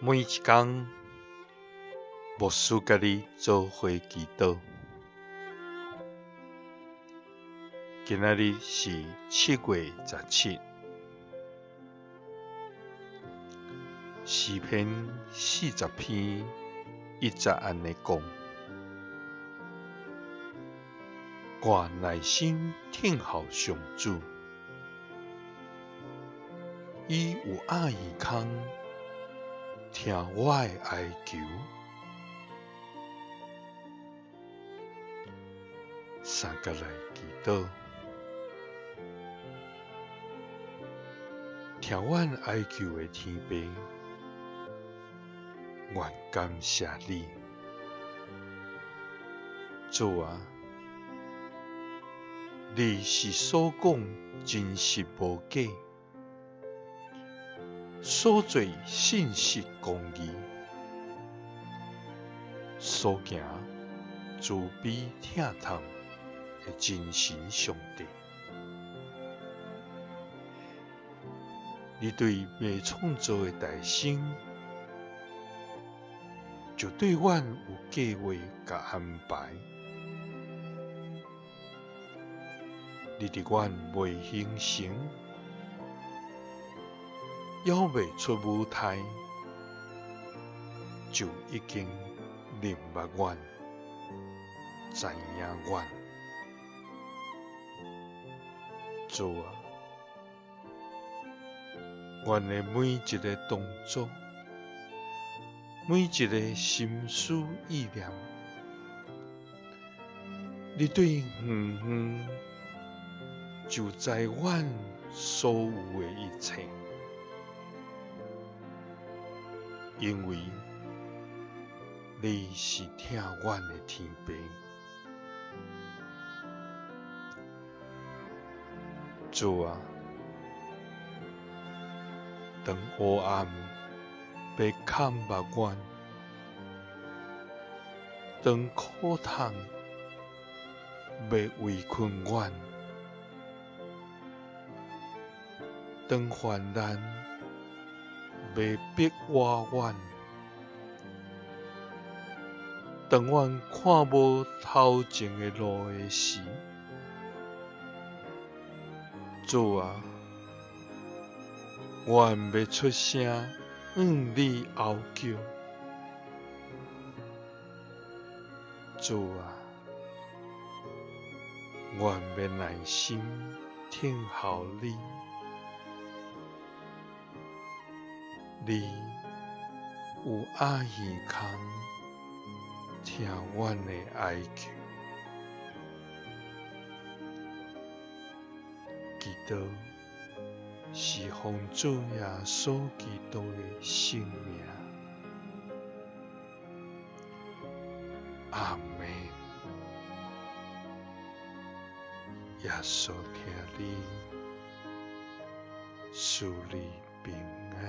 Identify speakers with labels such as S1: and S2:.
S1: 每一工，牧師佮你做伙祈禱。今仔日是7月17，詩篇40篇1節按呢講：我耐心等候上主，伊有鴨耳空聽我的哀求。三佮來祈禱，聽阮哀求的天父，願感謝你，主啊，你是所講真實無假，所做信實公義，所行慈悲疼痛的真神上帝。你對未創造的大生，就對阮有計畫佮安排。你佇阮未形成，猶未出母胎，就已經認捌阮，知影阮。主啊，阮的每一个動作，每一個心思意念，你對遠遠就知阮所有的一切，因為你是疼阮的天父。主啊，當黑暗欲崁目阮，當苦痛欲圍困阮，當患難欲逼倚阮，當阮看無頭前的路的時，主啊，阮欲出聲向你哀求。主啊，阮欲耐心等候你，你有鴨耳空聽阮的哀求。祈禱是奉主耶穌基督的聖名。阿們。耶穌疼你，賜你平安。